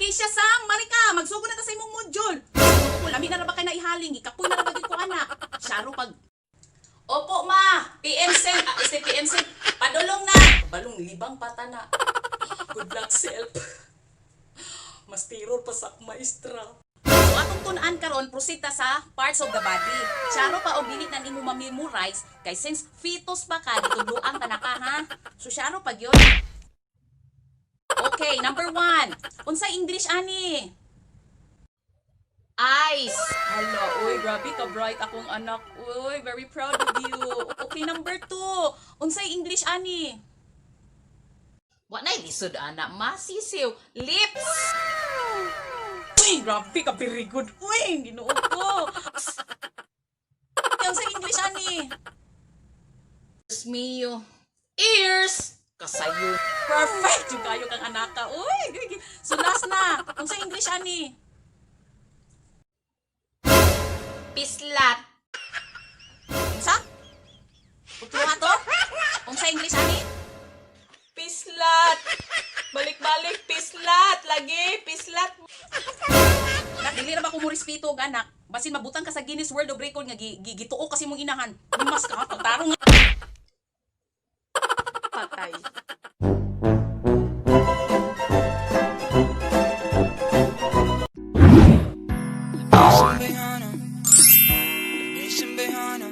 Akeisha Sam, Marika, magsugod na ta sa imong module. Ko lami na ra ba kay naihaling, gikapoy na ra ba gyud ko anak. Syaro pag. Opo, ma. PM send, ah, este PM send. Padulong na. Balong libang pata na. Good luck self. Mas terror pa sa akong maestra. So atong tun-an karon, proceed ta sa parts of the body. Syaro pa og dili na nimo ma-memorize kay since fetus pa ka, gitudloan ta na ka ha. So syaro pa gyud. Okay, number 1. Unsay English ani? Eyes. Hala, uy, grabe ka bright akong anak. Uy, very proud of you. Okay, number 2. Unsay English ani? Wa nay lisod ana, masisiw. Lips. Uy, grabe ka very good. Uy, Ginoo ko. Unsay English ani? Dios mio. Ears. Kasayo. Perfect jud kayo kang anaka. Uy, so last na. Unsay English ani? Pislat. Unsa? Utro nga to? Unsay English ani? Pislat. Balik-balik, pislat. Lagi, pislat. Nak, dili ra ba ko mo respeto og anak? Basin mabutang ka sa Guinness World of Record nga gituo kasi mong inahan. Limas ka, pagtarong nga. Patay. Lamisang bayhana.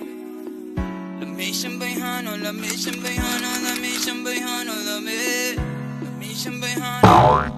Lamisang bayhana. Lamisang bayhana. Lamisang bayhana. Lami. Lamisang bayhana.